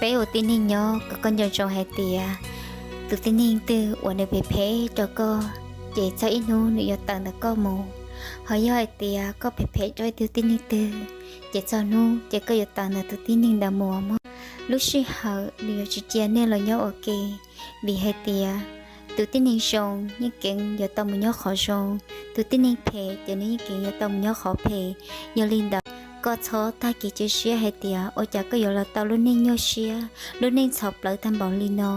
Peb ua tib neeg nyob kom koj nco ntsoov hais tias tus tib neeg twg uas nws phem phem rau koj, ces txog ib hnub nws yuav tawm ntawm koj mus. Ho yog hais tias koj phem phem rau ib tug tib neeg twg, ces txog hnub ces koj yuav tawm ntawm tus tib neeg ntawd mus mog. Lub sij hawm nws yuav tsis cia nej los nyob ua ke, vim hais tias tus tib neeg zoo yeej kheev yuav tau mus nyob qhov zoo, tus tib neeg phem ces nws yeej kheev yuav tau mus nyob qhov phem. Yog li ntawd, koj txhob tag kev cia siab hais tias ua cas koj yuav los tau lub neej nyuaj siab, lub neej txhov plawv tag npaum li no,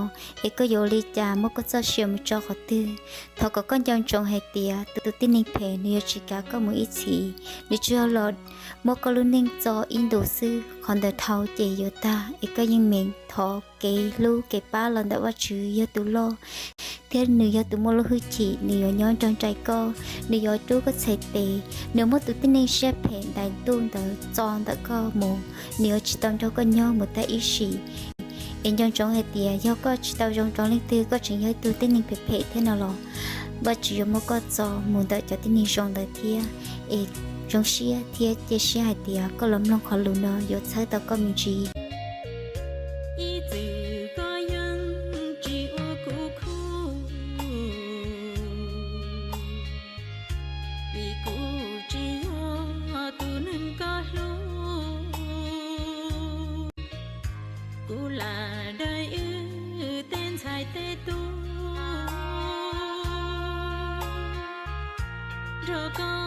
es koj yuav ua li cas muab koj txoj sia mus tso qhov twg. Thov kom koj nco ntsoov hais tias tus tib neeg phem nws yuav tsis kav koj mus ib txhis, nws tsuas yog los muab koj lub neej txo ib ntus xwb, qhov ntawd dhau ces yuav tag. Es koj yeej meem thov kev hlub kev pab los ntawm Vajtswv yog tus loj, thiab nws yog tus muaj lub hwj chim, nws yuav nyob nrog nraim koj, nws yuav rub koj txhais tes, nws muab tus tib neeg siab phem ntais ntuj ntawd txo ntawm koj mus, nws yuav tsis tau nrog koj nyob mus tag ib sim. Es nco ntsoov hais tias yog koj tsis tau zoo rau leej twg, koj tseem yog ib tug tib neeg phem phem thiab no los, Vajtswv yuav muab koj txo mus ntawm cov tib neeg zoo ntawd thiab. Es zoo siab thiab cia siab hais tias koj los mloog qhov lus no yuav txhawb tau koj me ntsis. Ib txwm koj yeej tsis ua kuv khuj, vim kuv tsis yog tus neeg koj hlub. Kuv lam daws wb tej ntxhais tej tub nrog koj